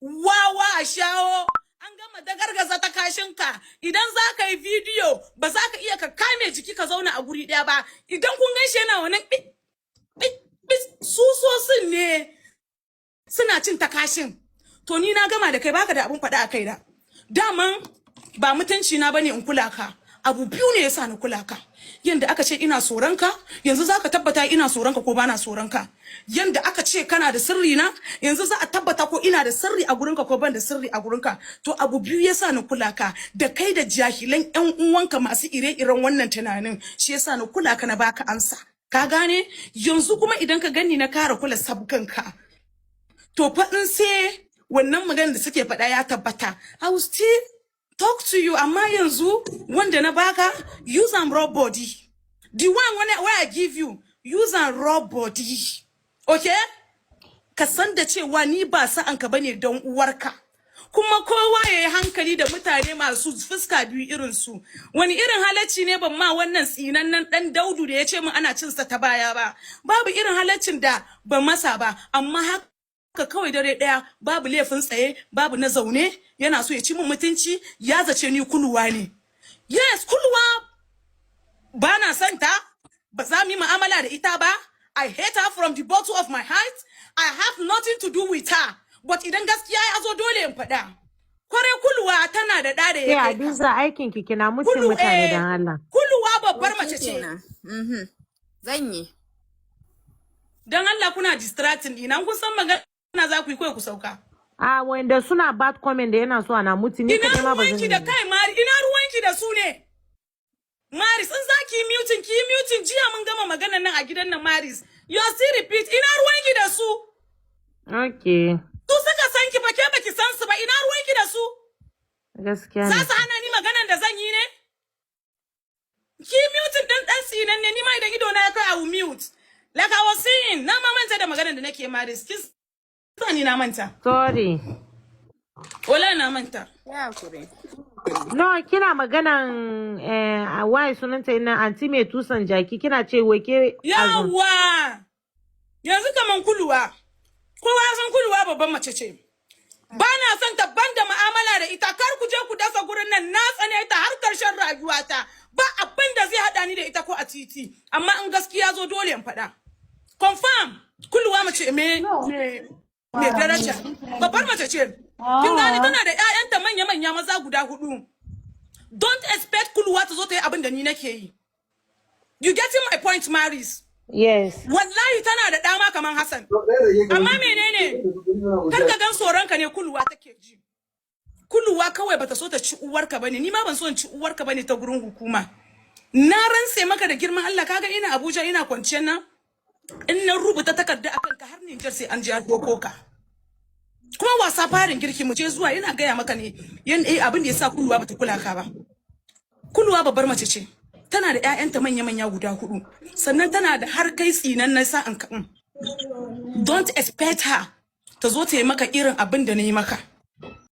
Wawa a shawo. An gama dagargaza ta kashinka. Idan za ka yi bidiyo, ba za ka iya ka kame jiki ka zauna a guri ɗaya ba. Idan kun gan shi yana wannan ɓit, ɓit, ɓit, susosin ne suna cin takashin. To, ni na gama da kai, baka da abun faɗa a kaina. Daman ba mutunci na bane in kula ka. Abu biyu ne yasa na kula ka. Yanda aka ce ina tsoron ka, yanzu zaka tabbata ina tsoron ka ko bana tsoron ka. Yanda aka ce kana da sirri na, yanzu za a tabbata ko ina da sirri a gurinka ko ban da sirri a gurinka. To, abu biyu yasa na kula ka, da kai da jahilan yan uwanka masu ire-iren wannan tunanin. Shi yasa na kula ka, na baka amsa. Ka gane? Yanzu kuma idan ka gani na kara kula sabganka, to faɗin sai wannan maganar da suke faɗa ya tabbata, I will still talk to you. Amma yanzu wanda na baka, use and rub body. The one when I give you, use and rub body, okay? Ka san da cewa ni ba sa'anka bane don uwarka. Kuma kowa ya yi hankali da mutane masu fuska biyu irin su. Wani irin halacci ne ban ma wannan tsinannen dan Daudu da ya ce min ana cin sa ta baya ba? Babu irin halaccin da ban masa ba, amma haka kawai dare daya, babu laifin tsaye, babu na zaune, yana so ya ci min mutunci. Ya zace ni Kuluwa ne. Yes, Kuluwa ba na son ta, ba za mu yi mu'amala da ita ba. I hate her from the bottom of my heart. I have nothing to do with her, but idan gaskiya ya zo, dole in faɗa. Kwarai, Kuluwa tana da ɗa da Ke ya kai ka. Hadiza, aikin ki kina mutum Kulu mutane, eh dan Allah. Kuluwa babbar To mace ce. Shikenan. Zan yi. Don Allah, kuna distracting ɗina. Kun san magana za ku yi, kawai ku sauka. A wanda suna bad comment da yana so ana mutu ni Ina kaɗai ma ba zan ruwanki yi da ba. kai, Mari? Ina ruwanki da su ne, Maris? In za ki yi muting, ki yi muting. Jiya mun gama maganan nan a gidan nan, Maris. You still repeat. Ina ruwanki da su? Okay. Su suka san ki ba, ke baki san su ba. Ina ruwanki da su? Gaskiya Za ne. su hana ni maganan da zan yi ne? Ki muting din dan tsinan ne. Ni ma idan ido na ya kai, I will mute. Like I was saying, na ma manta da maganan da nake, Maris. Kin sa ni na manta. Sorry. Wallahi na manta. Ya hakuri. No, kina maganan waye sunanta ina anti mai tusan jaki, kina ce wai ke azun. Yawa! Yanzu kaman Kuluwa. Kowa ya san Kuluwa babban mace ce. Ba na son ta, ban da mu'amala da ita. Kar ku je ku dasa gurin nan, na tsane ta har karshen rayuwata. Ba abin da zai haɗa ni da ita ko a titi. Amma in gaskiya zo, dole in faɗa. Confirm. Kuluwa mace me daraja. Babbar mace ce. Kin gane, tana da ƴaƴanta manya-manya maza guda hudu. Don't expect Kuluwa ta zo ta yi abin da ni nake yi. You getting my point, Maris? Yes. Wallahi tana da dama kaman Hassan. Amma menene? Kar ka gan tsoronka ne Kuluwa take ji. Kuluwa kawai bata so ta ci uwarka bane. Ni ma ban so in ci uwarka bane ta gurin hukuma. Na rantse maka da girman Allah, kaga ina Abuja ina kwanciyar nan. In na rubuta takarda akan ka, har Nijar sai an ji an doko ka. Kuma wasa farin girki, mu je zuwa. Ina gaya maka ne yan abin da yasa Kuluwa bata kula ka ba. Kuluwa babbar mace ce. Tana da ƴaƴanta manya-manya guda hudu. Sannan tana da har kai tsinan na sa'an ka. Don't expect her ta zo ta yi maka irin abin da na yi maka.